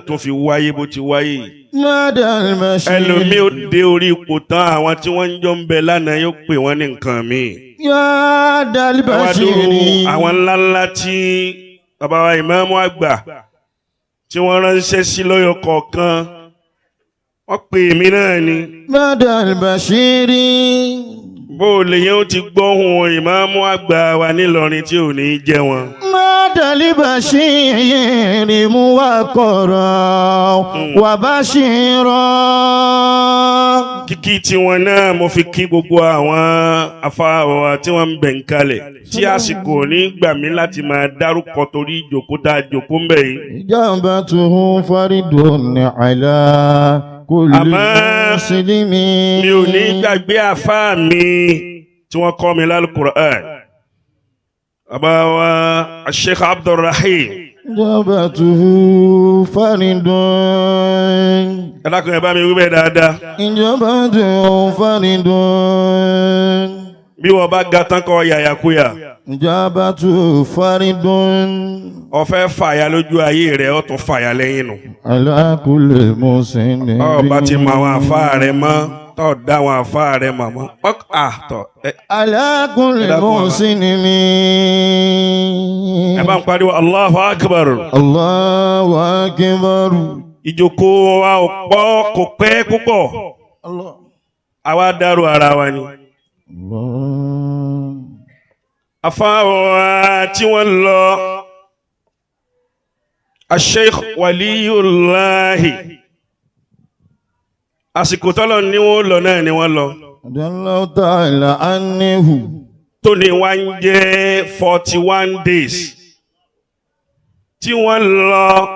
Tó fi wáyé bó ti wáyé yìí. مدى البشير. Ẹlòmíì ó dé orí ipò tán, àwọn tí wọ́n ń jọ ń bẹ lánàá yóò pè wọ́n ní nǹkan míì. يا ذا Àwa البشير. dúró àwọn ńláńlá tí bàbá wa ìmáàmù àgbà tí wọ́n ránṣẹ́ sí lọ́yọ̀ kọ̀ọ̀kan, wọ́n pè mí náà ni. مدى البشير. Bó o lè yẹn ó ti gbọ́hùn ìmáàmù àgbà wa nílọrin tí ò ní í jẹ́ wọn. مدى البشير موقرا وبشيرا. Kíkí tiwọn náà mo fi kí gbogbo àwọn afáwa tí wọ́n ń bẹ̀ ń kalẹ̀ tí àsìkò ò ní gbà mí láti máa dárúkọ torí ìjòkó tá a jòkó ń bẹ̀ yìí. إجابته فرد على كل Àmọ́ مسلم. mi ò ní gbàgbé àfáà mi tí wọ́n kọ́ mi lálùkùránì. Bàbá wa Sheikh Abdulrahim. إجابته فرد. Ẹ dákun, ẹ bá mi wí bẹ́ẹ̀ dáadáa. إجابته فرد. Bí wọ́n bá ga tán kọ́ yàyàkuyà. إجابته فرد. Ó fẹ́ fàyà lójú ayé rẹ̀, ó tún fàyà lẹ́yìn nù. على كل مسلم. Ọ bá ti mọ àwọn àfáà rẹ̀ mọ́, tọ́ da àwọn àfáà rẹ̀ mọ̀ mọ́. Tọ́ ẹ على كل Ẹ dákun, bàbá. مسلم. Ẹ bá ń pariwo Allahu Akbar. الله أكبر. Ìjókòó wa ò pọ̀, kò pẹ́ púpọ̀. الله. Àwa dárò ara wa ni. الله. Àfáà wa tí wọ́n lọ, Sheikh Waliyullahi, àsìkò tọ́lọ̀ ní wọ́n lọ náà ni wọ́n lọ. رضي الله تعالى عنه. Tó ní wá ń jẹ́ 41 days tí wọ́n lọ,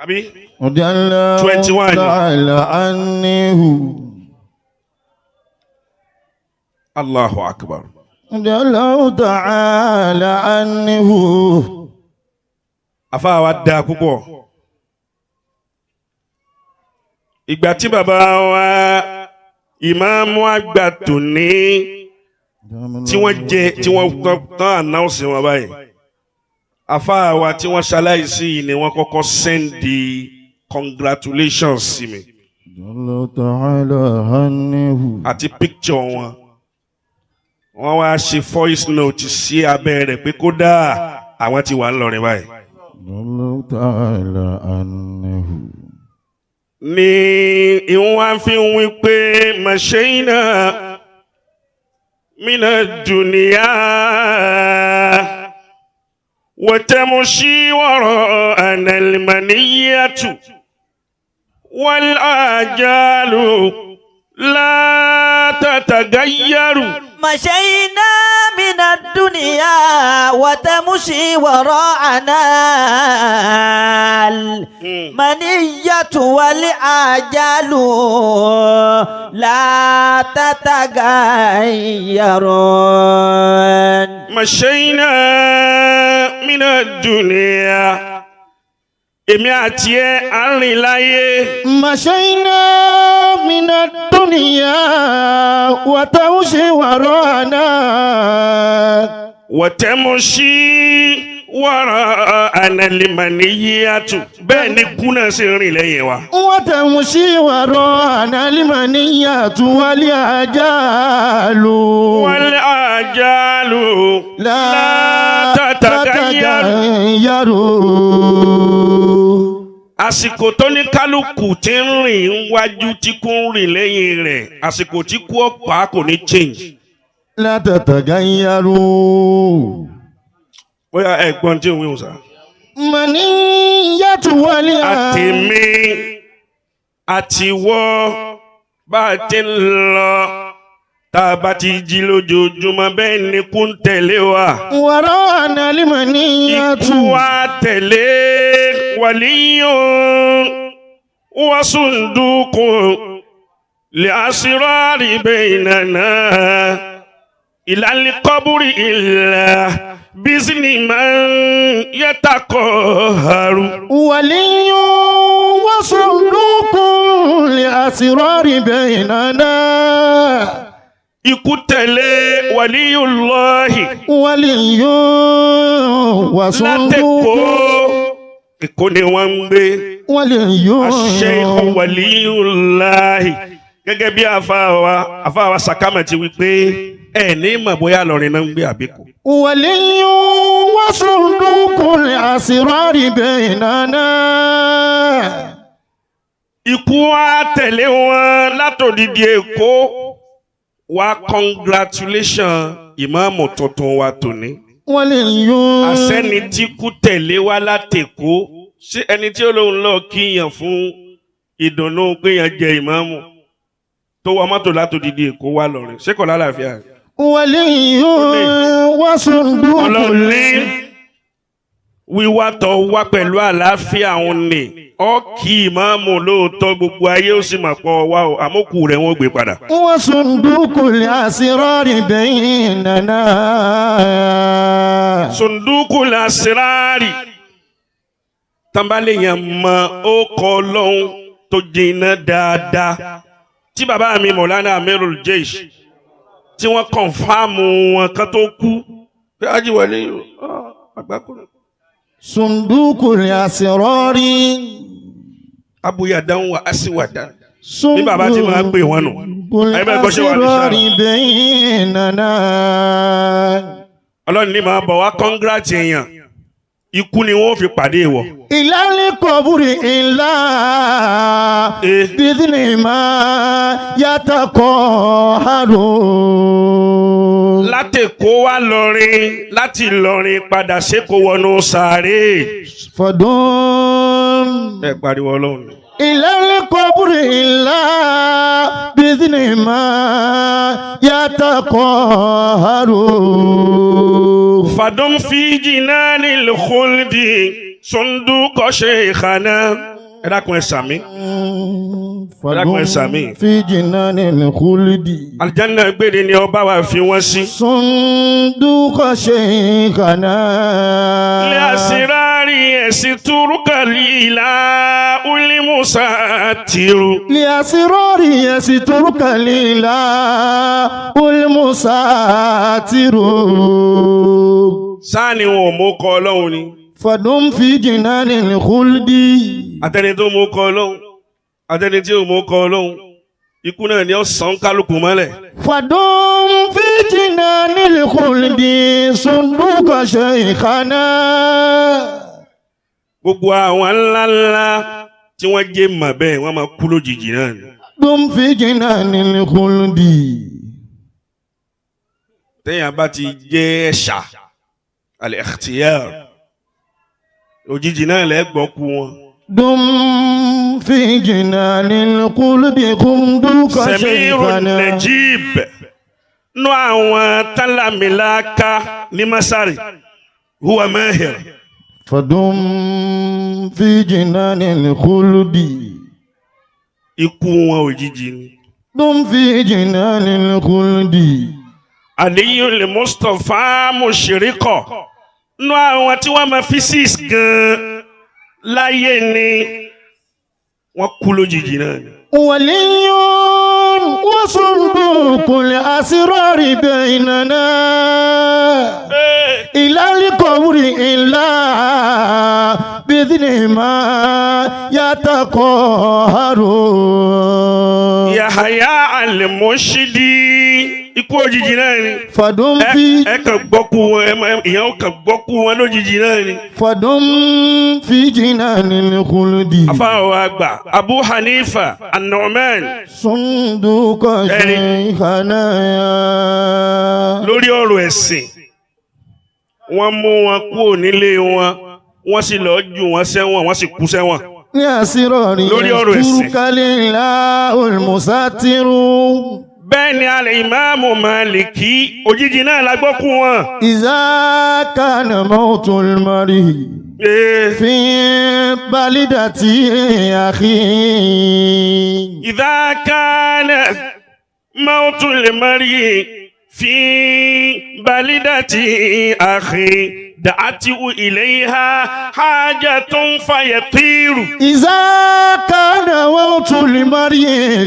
àbí? رضي الله 21. تعالى عنه. Allahu Akbar. رضي الله تعالى عنه. Àfáà wa dáa púpọ̀. Ìgbà tí bàbá wa ìmáàmù àgbà tòní tí wọ́n jẹ tí wọ́n tán announce wọn báyìí, àfáà wa tí wọ́n ṣaláìsí yìí ni wọ́n kọ́kọ́ send congratulations sí mi رضي الله تعالى عنه. Àti picture wọn. Wọ́n wá ṣe voice note sí abẹ́ rẹ̀ pé kódà àwọn ti wà ńlọrin báyìí. رضي الله تعالى عنه. Ní ìwọ̀n wá fi ń wí pé مشينا من الدنيا وتمشي وراءنا المنية والآجال لا تتغير. مشينا من الدنيا وتمشي وراءنا المنية والآجال لا تتغير. مشينا من الدنيا, èmi àti ẹ à ń rìn láyé. مشينا من الدنيا وتمشي ورانا. وتمشي وراءنا المنية, bẹ́ẹ̀ ni kú náà sì ń rìn lẹ́yìn wa. وتمشي ورانا المنية والآجال. والآجال لا لا تتغير. تتغير. Àsìkò tó ní kálukú tí ń rìn wájú tí kú ń rìn lẹ́yìn rẹ̀, àsìkò tí kú ọ̀pá kò ní change. لا تتغير. Bóyá ẹ̀gbọ́n tí òun wí sá. منية والآجال. Àtèmi àtiwọ́, bá a ti ń lọ, tá a bá ti jí lójoojúmọ́, bẹ́ẹ̀ ni kú ń tẹ̀lé wa. ورانا المنية. Ikú wa tẹ̀lé ولي وصندوق لأسرار بيننا إلى القبر إلا بإذن من يتقهر. ولي وصندوق لأسرار بيننا. Ikú tẹ̀lé Waliyullahi ولي وصندوق látẹ̀kọ́. Èkó ni wọ́n ń gbé. ولي Sheikh Waliyullahi gẹ́gẹ́ bí àfáwa Sàkámà ti wí pé ẹ ní mọ̀ bóyá lọ́rin náà ń gbé àbíkù. ولي وصندوق الأسرار بيننا Ikú wa tẹ̀lé wọn látòdìdí Èkó wa, congratulation ìmáàmù tuntun wa tòní. ولي Àsẹ́ni tí kú tẹ̀lé wa látèkó, ṣé ẹni tí ó lóun lọ kíyàn fún ìdùnnú péyàn jẹ ìmáàmù tó wọ mọ́tò látòdìdí Èkó wá lọ́rin, ṣé kò lálàáfíà? ولي وصندوق Ọlọ́run ní wíwá tó wá pẹ̀lú àlàáfíà òun ni ọ kì í ìmáàmù lóòótọ́, gbogbo ayé ó sì mà pọ̀ wá o, àmókù rẹ̀ wọ́n gbé padà. وصندوق الأسرار بيننا Sunduku la sirari tambalẹ̀yàn mọ ó kọ lọ́hún tó jiná dáadáa tí bàbá mi Mọ̀lánà Amirul Jaish tí wọ́n kọ̀nfàmù wọn kan tó kú pé ajíwọlé àgbákò صندوق الأسرار abuyadan wa asiwadan bí bàbá ti máa pè wọ́n nù. صندوق Ẹ bẹ́ẹ̀ gbọ́ ṣe wà ní الأسرار sára. بيننا Ọlọ́run ní máa bọ̀ wá kọ́ngrátì èèyàn, ikú ni wọ́n fi pàdé ìwọ. إلى القبر إلا Eh. بإذن ما يتقهر Láti Èkó wá lọrin, láti lọrin padà sékòó wọnú sàárè. فدوم Ẹ pariwo Ọlọ́run ni. إلى القبر إلا بإذن ما يتقهر فدم في جنان الخلد صندوق شيخنا. Ẹ dákun, ẹ sàmí. فدم ẹ sàmí. في جنان الخلد Aljanna gbére ni ọba wa fi wọ́n sí. صندوق شيخنا Ilé àsìrárì ẹ̀sìn túrúkàlì ìlà ulimusa tìrú. لأسرار يسترك لله المساتر Sáà ni wọn ò mú kọ Ọlọ́run ni. فدم في جنان الخلد Àtẹni tó mú kọ Ọlọ́run, àtẹni tí ò mú kọ Ọlọ́run, ikú náà ni ó sàn kálukú mọ́lẹ̀. فدم في جنان الخلد صندوق شيخنا Gbogbo àwọn ńláńlá tí wọ́n jẹ́ mọ̀ bẹ́ẹ̀, wọ́n máa kú lójijì náà ni. دم في جنان الخلد Téèyàn bá ti jẹ́ ẹ̀ṣà al-ikhtiyar, òjijì náà lẹ́gbọ́ kú wọn. دم في جنان الخلد صندوق Samiru شيخنا Najib nú àwọn tálámìláka ní Masari huwa mahir. فدم في جنان الخلد Ikú wọn òjijì ni. دم في جنان الخلد Aliyu Mustapha Mushirikọ nú àwọn tí wọ́n mọ physics gan láyé ni wọ́n kú lójijì náà ni. ولي وصندوق الأسرار بيننا إلى القبر إلا بإذن ما يتقهر Yahaya Al-Mushidi, ikú òjijì náà ni. فدم Ẹ في ẹ kàn gbọ́kú wọn, ìyẹn ó kàn gbọ́kú wọn lójijì náà ni. فدم في جنان الخلد Afáwọn àgbà Abu Hanifa An-Nu'man صندوق شيخنا lórí ọ̀rọ̀ ẹ̀sìn, wọ́n mú wọn kúrò nílé wọn, wọ́n sì lọ́ọ́ jù wọ́n sẹ́wọ̀n, wọ́n sì kú sẹ́wọ̀n. ní àsírọ̀rí Lórí ọ̀rọ̀ ẹ̀sìn. túrúkálẹ̀ olùmùsátírù Bẹ́ẹ̀ ni Al-Imamu Maliki, òjijì náà la gbọ́ kú wọn. ìzákànnà mọ́tòlùmọ́rì Ee. fi balídàtì àkì. إذا كان موت المرء في بلدة أخي da'atihu ilayha hajatun fayatiru. إذا كان موت المرء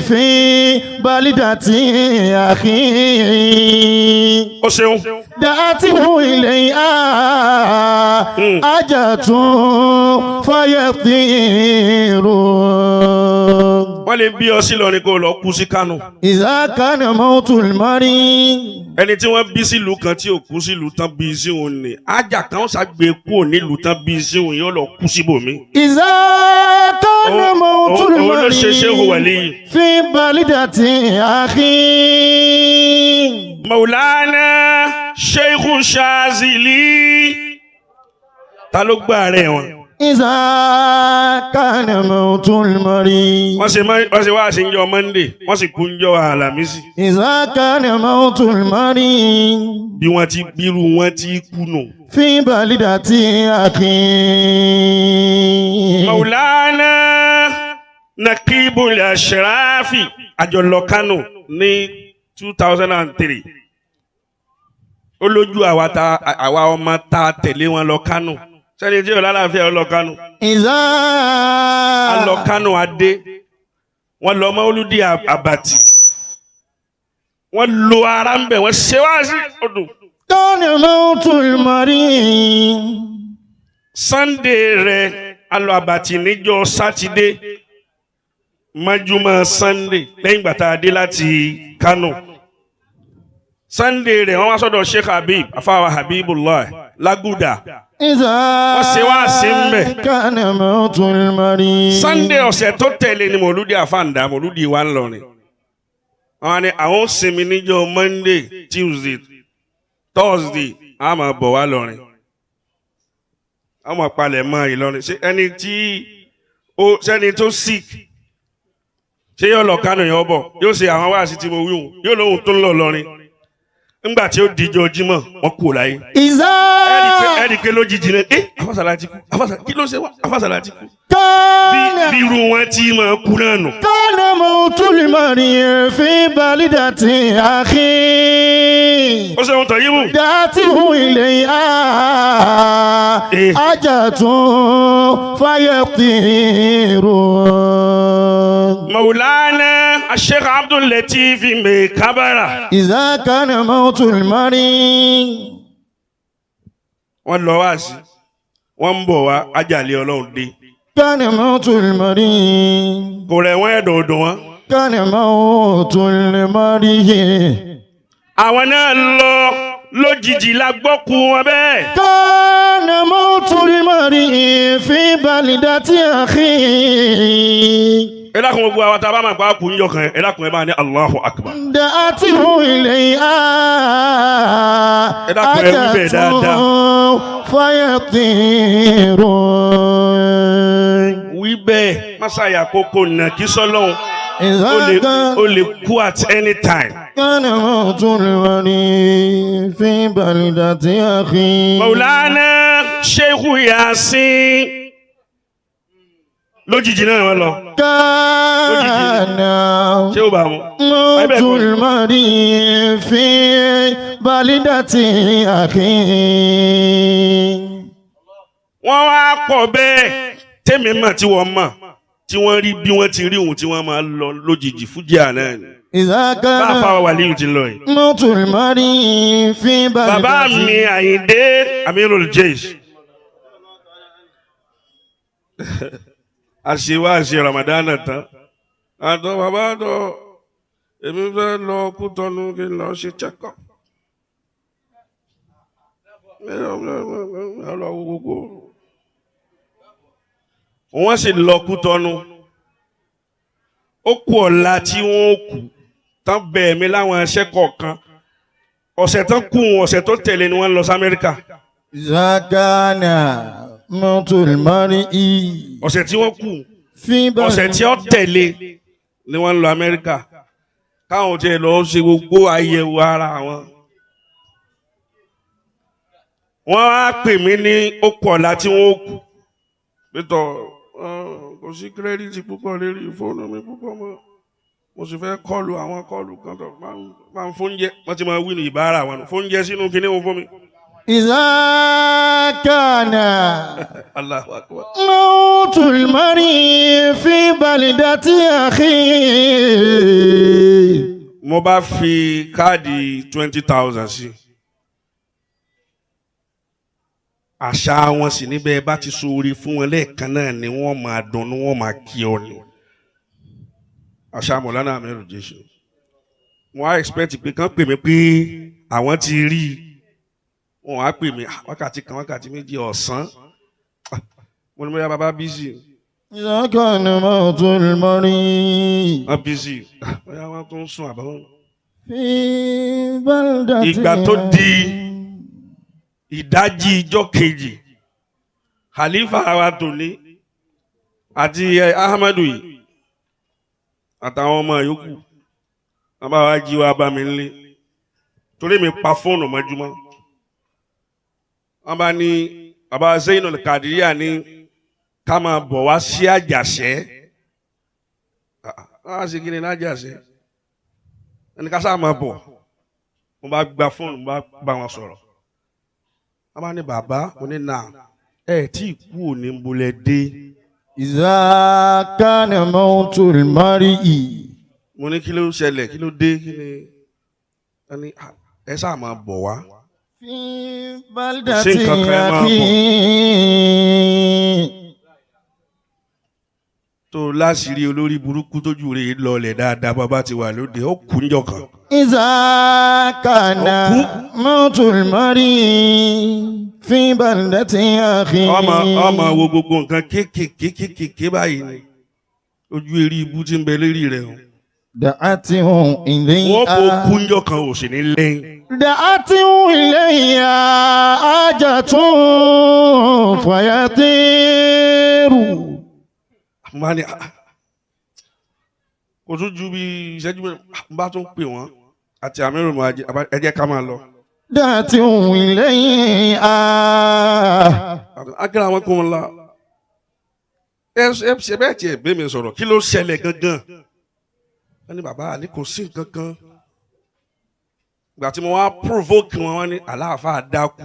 في بلدة أخيه Ó ṣeun. دعته إليها حاجة فيطير. Wọ́n lè bí ọ sí lọ ni kó lọ kú sí Kánò. إذا كان موت المرء Ẹni tí wọ́n bí sílùú kan tí ò kú sílùú tán bí sí òun ni. Ájà kan ó ṣàgbé kúrò nílùú tán bí sí òun yóò lọ kú síbòmí. إذا كان موت Òun ló ṣe Shehu المرء Waliyi. في بلدة أخيه Maulana Sheikhu Shazili. Ta ló gbà rẹ̀ wọn? إذا كان موت المرء Wọ́n ṣe wá sí njọ́ Monday, wọ́n sì kú njọ́ Àlàmísì. إذا كان موت المرء Bí wọ́n ti bírú wọn ti kú nù. في بلدة أخيه Maulana Nakibul Ashrafi àjọlọ Kánò ní 2003. Ó lójú àwa ta àwa ọmọ ta tẹ̀lé wọn lọ Kánò. Sẹ́ni tí ò lálàáfíà ó lọ Kánò. إذا A lọ Kánò adé. Wọ́n lọ Mọ́lúdì Àbàtì. Wọ́n lo ara ń bẹ̀ wọ́n ṣe wá sí odò. كان موت المرء Sunday rẹ̀ a lọ Àbàtì níjọ́ Sátidé. Mọ́júmọ́ Sunday lẹ́yìn ìgbà tá a dé láti Kánò. Sunday rẹ̀ wọ́n wá sọ́dọ̀ Sheikh Habib Afáwa Habibullah Lágùdà. إذا Wọ́n ṣe wá sí ń bẹ̀. كان موت المرء Sunday ọ̀sẹ̀ tó tẹ̀lé ni Mọ̀lúdì Àfàǹdà Mọ̀lúdì wa ń lọrin. Wọ́n ní àwọn ó sinmi níjọ́ Monday, Tuesday, Thursday, a máa bọ̀ wá lọrin. A máa palẹ̀ mọ́ Ìlọrin. Ṣé ẹni tí ó sẹ́ni tó sick ṣé yóò lọ Kánò yóò bọ̀ yóò ṣe àwọn wáàsí tí mo wí hùn yóò lóhùn tó ń lọ lọrin. Ńgbà tí ó dijọ́ Jímọ̀ wọ́n kú láyé. إذا Ẹ̀rí pé lójijì náà ẹ́ Afásàlá ti kú Afásàlá kí ló ṣe wá Afásàlá ti kú. كان Bí irú wọn tí máa kú náà nù. كان موت المرء في بلدة أخيه Ó ṣe ohun tọ̀ yín mú. دعته إليها إيه. حاجة فيطير. Maulana Sheikh Abdul Latif Mekabara. إذا كان موت المرء Wọ́n lọ wá sí. Wọ́n ń bọ̀ wá ajalè Ọlọ́run dé. كان موت المرء Kò rẹ̀ wọ́n ẹ̀dọ̀ ọ̀dọ̀ wọn. كان موت المرء Àwọn náà lọ lójijì la gbọ́ kú wọn bẹ́ẹ̀. كان موت المرء في بلدة أخيه Ẹ dákun gbogbo àwọn tá a bá máa pa kú ń yọkàn ẹ dákun ẹ bá ní Allahu Akbar. دعته إليها Ẹ dákun ẹ wí bẹ́ẹ̀ dáadáa. فيطير. Wí bẹ́ẹ̀ Masaya kókó nà kí sọ́lọ́hún. إذا Ó lè kú at any time. كان موت المرء في بلدة أخيه Maulana Sheikh Yasin. Lójijì náà wọ́n lọ. كان Ṣé ó bá mu? موت المرء في بلدة أخيه Wọ́n wá pọ̀ bẹ́ẹ̀ tẹ́mi mọ̀ tí wọ́n mọ̀ tí wọ́n rí bí wọ́n ti rí òun tí wọ́n máa lọ lójijì fújì àná ni. إذا Bá a كان fa Wàlíù ti lọ yìí. موت المرء في بلدة Bàbá mi Àyìndé Amirul Jaysh. Àṣewá àṣe Ramadan tán. Àtọ́ bàbá àtọ́ èmi fẹ́ lọ Kútọ́nù kí n lọ ṣe check up. Ẹ lọ wo gbogbo. Wọ́n sì lọ Kútọ́nù. Ó kú ọ̀la tí wọ́n kú tán bẹ̀ẹ̀ mi láwọn ẹṣẹ́ kọ̀ọ̀kan. Ọ̀sẹ̀ tán kú wọn ọ̀sẹ̀ tó tẹ̀lé ni wọ́n lọ sí Amẹ́ríkà. إذا كان موت المرء Ọ̀sẹ̀ tí wọ́n kú في ọ̀sẹ̀ بلدة tí ó tẹ̀lé ni wọ́n lọ Amẹ́ríkà. Káwọn tiẹ̀ lọ ṣe gbogbo àyẹ̀wò ara wọn. Wọ́n á pè mí ní okù ọ̀la tí wọ́n kú. Pétọ̀ kò sí kírẹ́dìtì púpọ̀ lérí fóònù mi púpọ̀ mọ́. Mo sì fẹ́ kọlù àwọn kọlù kan tó máa ń fóúnjẹ. Wọ́n ti máa wí ní ìbára wọn nù. Fóúnjẹ sínú kinní wọn fún mi. إذا كان Allahu akbar. موت المرء في بلدة أخيه Mo bá fi káàdì 20,000 sí. Àṣà wọn sì níbẹ̀ bá ti sóore fún wọn lẹ́ẹ̀kan náà ni wọ́n máa dunnú, wọ́n máa kí ọ ni. Àṣà Mọ̀lánà Amiru Jésù. Wọ́n á expect pé kán pè mí pé àwọn ti rí i. Wọ́n á pè mí wákàtí kan, wákàtí méjì ọ̀sán. Mo ní bóyá bàbá bísí. إذا كان موت المرء Wọ́n bísí. Bóyá wọ́n tún ń sùn àbáwọn. في بلدة Ìgbà tó di ìdájí ijọ́ kejì, Khalifa wa tòní àti Ahmadu yìí àtàwọn ọmọ yòókù wọn bá wa jí wa bá mi nílé torí mi pa fóònù mọ́júmọ́. Wọn bá ní bàbá Zainul Kadiriya ní ká máa bọ̀ wá sí Àjàṣẹ́. Á sì kí ni lájàṣẹ́ ẹni ká sáà máa bọ̀. Mo bá gba fóònù, mo bá bá wọn sọ̀rọ̀. Wọ́n bá ní bàbá, mo ní nà ẹ tí ì kú òní ń bolẹ̀ dé. إذا كان موت المرء Mo ní kí ló ṣẹlẹ̀, kí ló dé, kí ni wọ́n ní ẹ sáà máa bọ̀ wá. في بلدة Sí nǹkan kan, ẹ máa bọ̀. أخيه Tó láṣìírí olórí burúkú tójú rẹ̀ lọlẹ̀ dáadáa bàbá ti wà lóde, ó kú níjọ́ kan. إذا كان موت المرء في بلدة أخيه Ọmọ ọmọ wo gbogbo nǹkan kéékèèké kéékèèké báyìí ni ojú eré ibú ti ń bẹ lérí rẹ̀ o. دعته إليها Wọ́n kò kú níjọ́ kan ò sì ní lẹ́yìn. دعته إليها حاجة فيطير Mo bá ní kò tún ju bí ìṣẹ́jú mẹ́rin, mo bá tún pè wọ́n àti àmírù mọ́ ẹ jẹ́ ká máa lọ. دعته إليها Akẹ́rẹ́ àwọn kò ń la ẹ ṣe bẹ́ẹ̀ tiẹ̀ gbé mi sọ̀rọ̀, kí ló ṣẹlẹ̀ gangan? Wọ́n ní bàbá àní kò sí nǹkan kan. Ìgbà tí mo wá provoke wọn, wọ́n ní àlàáfáà dákú.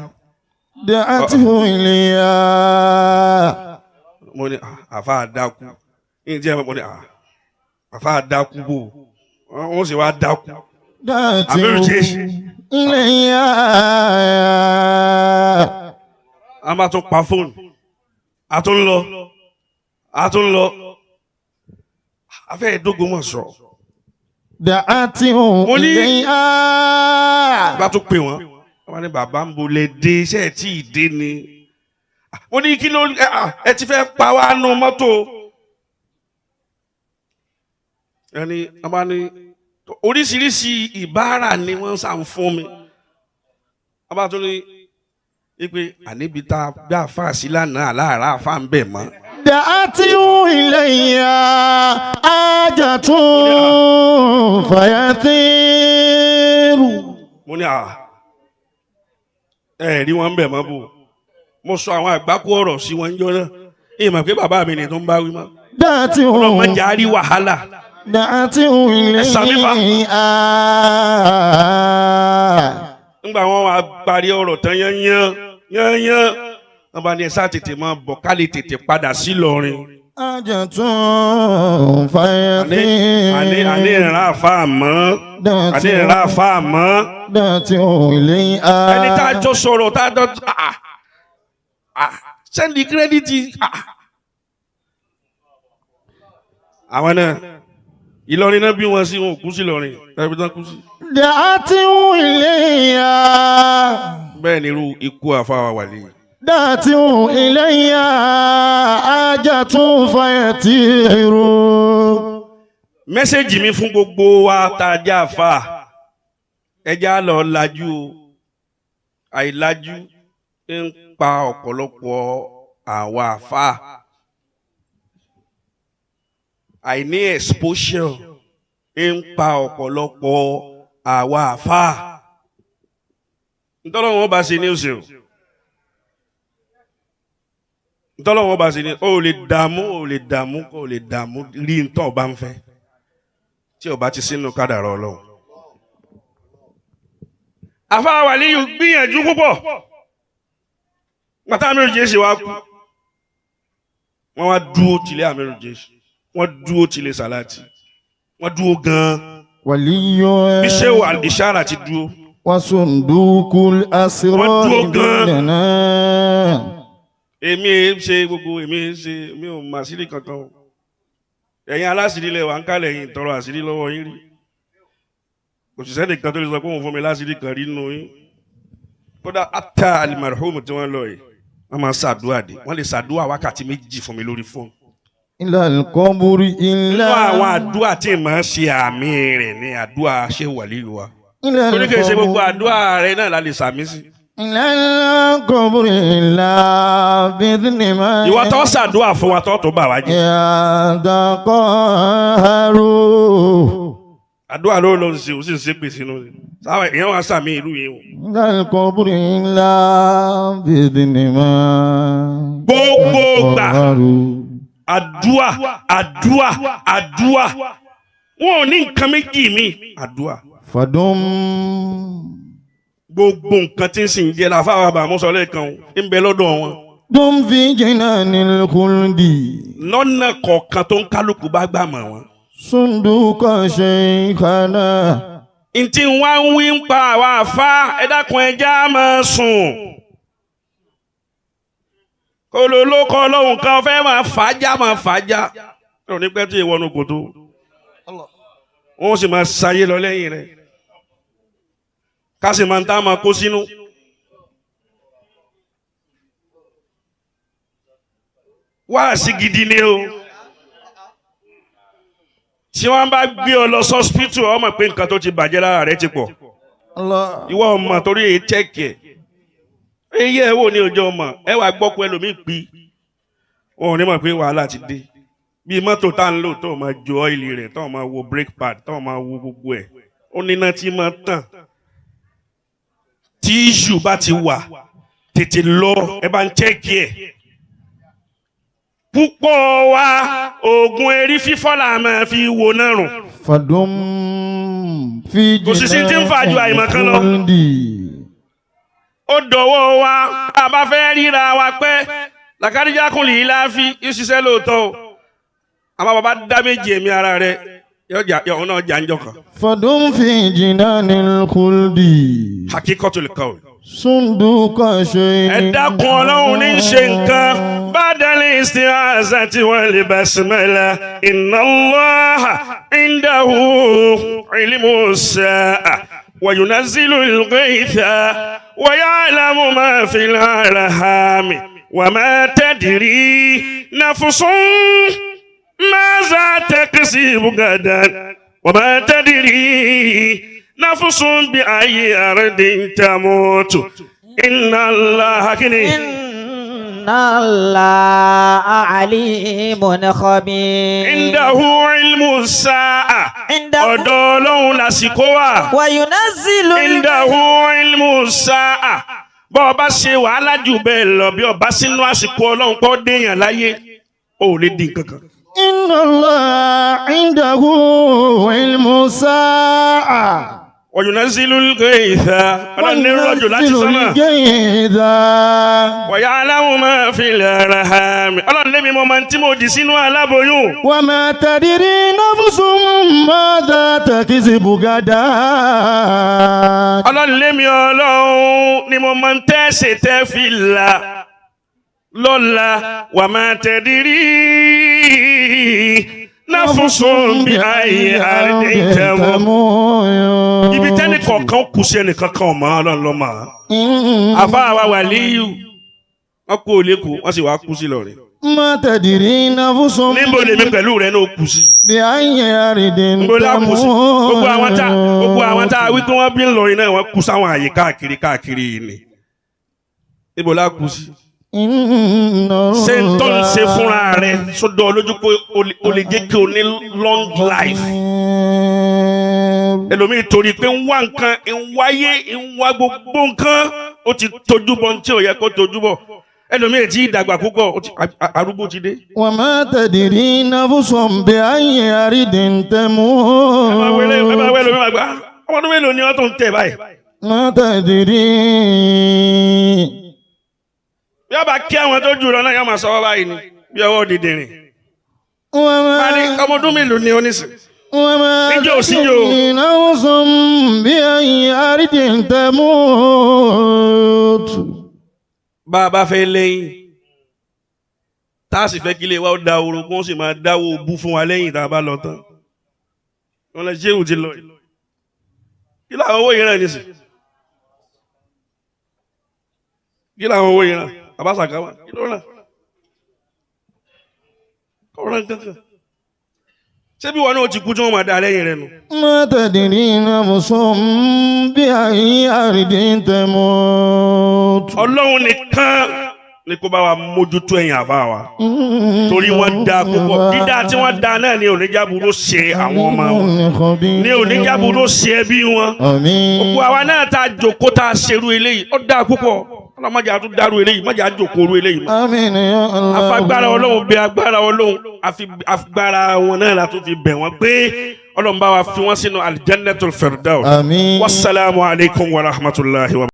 دعته إليها Mo ní àfáà dákú. Ní ìdí ẹ̀ mo ní àfáà dákú bò. Wọ́n sì wá dákú. دعته Àmírù Jésù. إليها A máa tún pa fóònù. A tún lọ. A tún lọ. A fẹ́ dógún mọ̀ sọ. دعته Mo ní- إليها Bá tún pè wọ́n. Wọ́n ní bàbá ń bolẹ̀ dé, iṣẹ́ ẹ̀ tí ì dé ni. Mo ní kí ló ẹ ti fẹ́ pa wá nu mọ́tò. Ẹni a máa ní oríṣiríṣi ìbára ni wọ́n sà ń fún mi. A bá tún ní ipe àníbi tá a gbá àfáà sí lánàá àláàrá àfáà ń bẹ̀ mọ́. دعته إليها حاجة فيطير Mo ní ẹ rí wọn bẹ̀ mọ́ bò. Mo sọ àwọn àgbákò ọ̀rọ̀ sí wọn jọ náà. Ìmọ̀ pé bàbá mi ni tó ń bá wí mọ́. دعته Ọlọ́run má jẹ́ á rí wàhálà. دعته Sàmífà. إليها Nígbà wọn wá parí ọ̀rọ̀ tán yányán yányán. Wọ́n bá ní ẹ sáà tètè máa bọ̀ ká lè tètè padà sí Ìlọrin. حاجة Àní àní àní فيطير ìran àfáà mọ́. Àní ìran àfáà mọ́. دعته إليها Ẹni tá a jọ sọ̀rọ̀ tá a jọ sẹ́ndì kírẹ́dìtì. Àwọn náà Ìlọrin náà bí wọn sí, wọn ò kú sí Ìlọrin. Ẹbí tán kú sí. دعته إليها Bẹ́ẹ̀ ni irú ikú àfáà wà lẹ́yìn. دعته إليها حاجة فيطير Mẹ́sẹ̀gì mi fún gbogbo wa tá a jẹ́ àfáà, ẹ já lọ lajú o. Àìlajú ń pa ọ̀pọ̀lọpọ̀ àwa àfáà. Àìní exposure ń pa ọ̀pọ̀lọpọ̀ àwa àfáà. Ntọ́lọ́wọ́n bá ṣe ní oṣù. Ntọ́lọ́wọ́n bá ṣe ní o lè dààmú, o lè dààmú, o lè dààmú rí ntọ́ ọba ń fẹ́ tí ọba ti sínú kádàrá Ọlọ́run. Àfáà Wàlíyù gbìyànjú púpọ̀. Gbàtà Amiru Jésì wa kú, wọ́n wá dúró tilé Amiru Jésì, wọ́n dúró tilé Sàláàtì, wọ́n dúró gan-an. ولي Bí Ṣéwù Al-Ishara ti dúró. وصندوق الأسرار Wọ́n dúró gan-an. بيننا Èmi ẹ ṣe gbogbo èmi ẹ ṣe mi ò mà sílì kankan o. Ẹ̀yin aláṣìírí lẹ̀ wà ń kálẹ̀ yìí tọrọ àṣírí lọ́wọ́ yín rí. Kò sì sẹ́nìkan tó lè sọ pé òun fún mi láṣìírí kan rí nínú yín. Kódà ata alimarhum tí wọ́n lọ yìí, wọ́n máa ń ṣàdúrà dé. Wọ́n lè ṣàdúrà wákàtí 2 fún mi lórí fóònù. إلى القبر Nínú إلا àwọn àdúrà tí màá ṣe àmì rẹ̀ ni àdúrà ṣé wàlíù wa. إلى Torí kìí ṣe gbogbo القبر àdúrà rẹ̀ náà la lè sàmí sí. إلى القبر إلا بإذن ما Ìwọ tó ṣàdúrà fún wa tó tó bà wá jẹ́. يتقهر Àdúrà ló lọ sí o sì ń ṣépè sínú rẹ̀. Sáwọn èèyàn wá sàmì ìlú yìí o. إلى القبر إلا بإذن ما Gbogbo gbà يتقهر àdúà àdúà àdúà wọn ò ní nǹkan méjì mi àdúà. فدم Gbogbo nǹkan tí ń sì ń jẹ́ la fáwọn àbàmúsọ lẹ́ẹ̀kan o ń bẹ lọ́dọ̀ wọn. دم في جنان الخلد Lọ́nà kọ̀ọ̀kan tó ń kálukú bá gbà mọ̀ wọn. صندوق شيخنا Ntí wá ń wí ń pa àwa àfa ẹ dákun ẹja máa sùn. Olólókọ ọlọ́run kan fẹ́ máa fàájà máa fàájà. Ẹ ò ní pẹ́ tí ìwọ́nu kòtò. Wọ́n sì máa ṣayé lọ lẹ́yìn rẹ̀. Ká sì máa ń tá máa kó sínú. Wáàsí gidi ni o. Tí wọ́n bá gbé ọ lọ sọ́spítù, ọ mọ̀ pé nǹkan tó ti bàjẹ́ lára rẹ̀ ti pọ̀. الله Ìwọ ọmọ torí èyí chẹ́ẹ̀kì ẹ̀. Eyé ẹ wò ní ọjọ́ ọmọ, ẹ wàá gbọ́ pé ẹlòmíì pí. Wọn ò ní mọ̀ pé wàhálà ti dé. Bí mọ́tò tá ń lò tó máa jo ọ́ìlì rẹ̀, tó máa wo brake pad, tó máa wo gbogbo ẹ̀. Ó níná tí máa tàn. Tí iṣu bá ti wà, tètè lọ, ẹ bá ń chẹ́ẹ̀kì ẹ̀. Púpọ̀ wa oògùn erí fífọ́ là máa fi wo náà rùn. فدم في Kò sí sí tí ń fà ju àìmọ̀kan lọ. الخلد Ó dọ̀wọ́ wa a bá fẹ́ ríra wa pẹ́ làkàdíjákùn lè láàfin yóò ṣiṣẹ́ lóòótọ́ o àmọ́ bàbá dá méjì ẹ̀mí ara rẹ̀ yọ̀ọ́ náà jà ń jọ kan. فدم في جنان الخلد Hakikatul qawl. صندوق شيخ Ẹ dákun ọlọ́run ní í ṣe nǹkan ba'dal isti'azati wal basmala inna Allaha indahu ilmu sa'a wa yunazzilul ghaytha wa ya'lamu ma fil arhami wa ma tadri nafsun maza taksibu gadan wa ma tadri nafsun bi ayyi ardin tamutu inna Allaha kini. إن الله عليم خبير Indahu ilmu sa'a. عنده Ọ̀dọ̀ Ọlọ́run lásìkò wà. وينزل Indahu ilmu sa'a. Bọ́ ọba ṣe wàhálà jù bẹ́ẹ̀ lọ bí ọba sínú àsìkò Ọlọ́run kọ́ déèyàn láyé, ó lè dín kankan. إن الله عنده علم الساعة Wa yunazzilul ghaytha. Ọlọ́run ní rọ̀jò láti sánmà. الغيث Wa ya'lamu ma fil arham. Ọlọ́run lémi mo máa ń tí mo dì sínú aláboyún. وما تدري نفس ماذا تكسب غدا Ọlọ́run lémi Ọlọ́run ni mo máa ń tẹ́sẹ̀ tẹ́ fi là lọ́la wà máa tẹ̀dírí náfúnṣún bí ayé àrídé tẹ̀wọ́. Ibi tẹ́nì kọ̀ọ̀kan kù sí ẹnìkan kan ọ̀mọ́ Ọlọ́run ló mọ̀. Àfa àwa wàlíyù wọ́n kú òlékù wọ́n sì wá kú sí lọ́rẹ̀. ما تدري نفس Níbo lèmi pẹ̀lú rẹ̀ náà kù sí? بأي أرض Níbo la kù sí? Gbogbo àwọn tá a wí pé wọ́n bí ń lọrin náà wọ́n kú sáwọn àyè káàkiri káàkiri yìí ni. Níbo la kù sí? إن Ṣé ń tọ́ ń ṣe fúnra rẹ̀ sódò lójú pé o lè jẹ́ kí o ní long life. Ẹlòmíì torí pé ń wá nǹkan, ń wáyé, ń wá gbogbo nǹkan, ó ti tójú bọ̀ ní tí ò yẹ kó tójú bọ̀. Ẹlòmíì tí ìdàgbà púpọ̀, arúgbó ti dé. وما تدري نفس بأي أرض Ẹ máa wẹlé, ẹ máa تموت wẹlé, ẹ máa gbà. Ọmọ ọdún mélòó ni wọ́n tó ń tẹ̀ báyìí? ما تدري Bí Yóò bá kí àwọn tó jù lọ náà, yóò máa sọ wọ́n báyìí ni bí ọwọ́ dìdìrìn. وما Wọ́n ní ọmọ ọdún mélòó ni onísìn? وما Níjọ́ ò sí yóò. تدري نفس بأي أرض تموت. Bá a bá fẹ́ lẹ́yìn, tá a sì fẹ́ kí ilé wa ó da orogún, ó sì máa dáwó bú fún wa lẹ́yìn tá a bá lọ tán. Wọ́n lọ ṣéwù ti lọ yìí. Kí làwọn owó yìí ràn nísìn? Kí làwọn owó yìí ràn? Bàbá Sàkáwà, kí ló ràn? Kò ràn kankan. Ṣé bí wọn náà ti kú tí wọ́n máa da lẹ́yìn rẹ nù? ما تدري نفس بأي أرض تموت. Ọlọ́run nìkan ni kó bá wa mójútó ẹ̀yìn àbá wa. Torí wọ́n da púpọ̀. Dídá tí wọ́n da náà ni oníjàbúrò ṣe àwọn ọmọ wọn. Ní oníjàbúrò ṣe ẹbí wọn. Àmín. Gbogbo àwa náà tá a jòkó tá a ṣerú eléyìí, ó dáa púpọ̀. Ọlọ́mọdé àtún dárú eléyìí, mọ̀jà àjòkó orú eléyìí mọ́. Àmín ya Allah. Afagbára Ọlọ́run bẹ agbára Ọlọ́run, àfi agbára wọn náà la tún fi bẹ̀ wọ́n pé Ọlọ́run bá wa fi wọ́n sínú Aljannatul Firdaus. Àmín. Wasalaamu alaykum wa rahmatulahi wa.